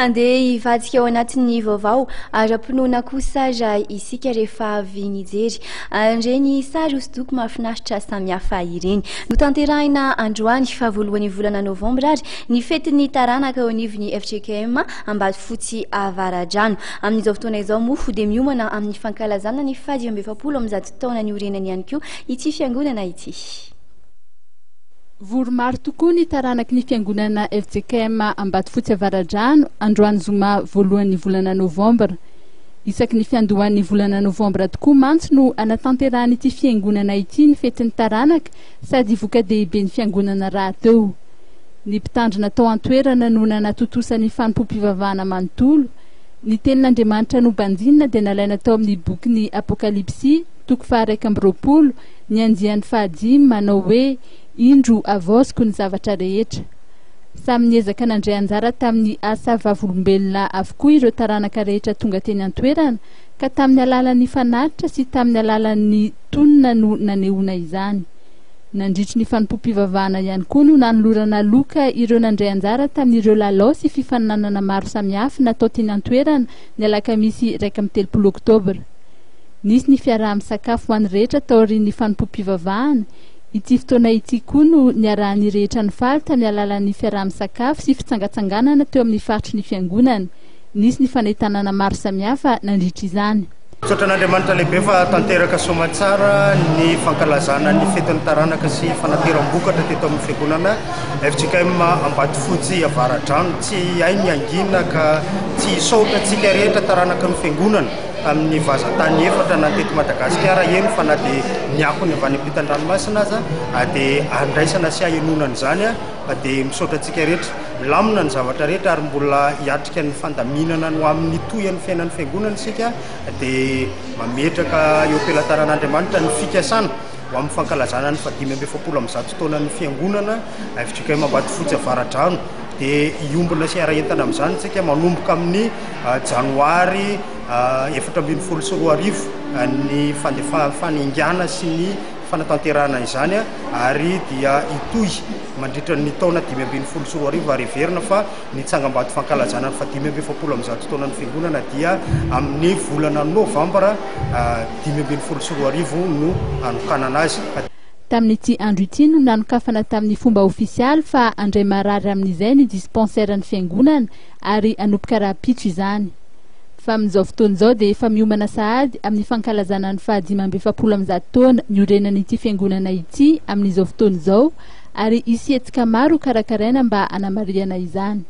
Andeha hivadika ao anatin'ny vaovao ara-pinoana kosa raha isika rehefa avy nijery an'ireny sary hosodoko mahafinaritra samihafa ireny. Notanterahina androany fa voalohan'ny volana novambra ary ny fetin'ny taranaka eo anivon'ny fjkm Ambatofotsy Avaradrano. Amin'izao fotoana izao moa dia miomana amin'ny fankalazana ny faha-145 taona niorenany ihany koa ity fiangonana ity. Vory maro tokoa ny taranaky ny fiangonana fjkm Ambatofotsy Avaradrano androany zoma voalohan'ny volana novambra. Isaky ny fiandohan'ny volana novambra tokoa mantsy no anatanterahan'ity fiangonana ity ny fetin'ny taranaka sady voka-dehiben'ny fiangonana rahateo. Ny mpitandrina tao an-toerana no nanatontosa ny fanompoam-pivavahana manontolo. Ny tenin'Andriamanitra nobanjinina dia nalaina tao amin'ny bokin'ny Apokalypsy, toko faha-21, Ny andiany fahadimy manao hoe Indro havaoziko ny zavatra rehetra. Samy niezaka nandray anjara tamin'ny asa vavolombelona avokoa ireo taranaka rehetra tonga teny an-toerana ka tamin'ny alalan'ny fanatitra sy tamin'ny alalan'ny tonona no nanehoana izany. Nandritry ny fanompoam-pivavahana ihany koa no nanolorana loka ireo nandray anjara tamin'ireo lalao sy fifaninanana maro samihafa natao teny an-toerana ny alakamisy 31 oktobra. Nisy ny fiaraha-misakafo ho an'ny rehetra taorian'ny fanompoam-pivavahana. Ity fotoana ity koa no niarahan'ny rehetra nifaly tamin'ny alalan'ny fiaraha-misakafo sy fitsangatsanganana teo amin'ny faritry ny fiangonana. Nisy ny fanentanana maro samihafa nandritra izany. Misaotra an'Andriamanitra lehibe fa tanteraka soamantsara ny fankalazana ny fetin'ny taranaka sy fanateram-bokatra teto amin'ny fiangonana fjkm Ambatofotsy Avaradrano. Tsy hay ny hangina ka tsy hisaotra antsika rehetra taranaky ny fiangonana. Tamin'ny vazantany efatra na teto Madagasikara, eny fa na dia ny akony avy any ampitan-dranomasina aza dia andraisana sy ahenoana an'izany dia misaotra antsika rehetra. Milamina ny zavatra rehetra ary mbola hiatrika ny fandaminana ny ho amin'ny tohin'ny fiainan'ny fiangonana isika dia mametraka eo am-pelatanan'Andriamanitra ny fikasana ho amin'ny fankalazana ny faha-145 taonan'ny fiangonana fjkm Ambatofotsy Avaradrano dia hiombona sy hiara-hientana amin'izany isika manomboka amin'ny janoary 2014 ny fandefa faningana sy ny fanatanterahana izany ary dia hitohy mandritra ny taona 2015 ary heverina fa ny tsangambato fankalazana ny faha-145 taonan'ny fiangonana dia amin'ny volana novambra 2015 no hanokanana azy. Tamin'ity andro ity no nanokafana tamin'ny fomba ofisialy fa handray marary amin'izay ny dispensaire-n'ny fiangonana ary hanomboka rahampitso izany. Fa amin'izao fotoana izao dia efa miomana sahady amin'ny fankalazana ny faha 145 taona niorenan'ity fiangonana ity amin'izao fotoana izao ary hisy hetsika maro hokarakaraina mba hanamarihana izany.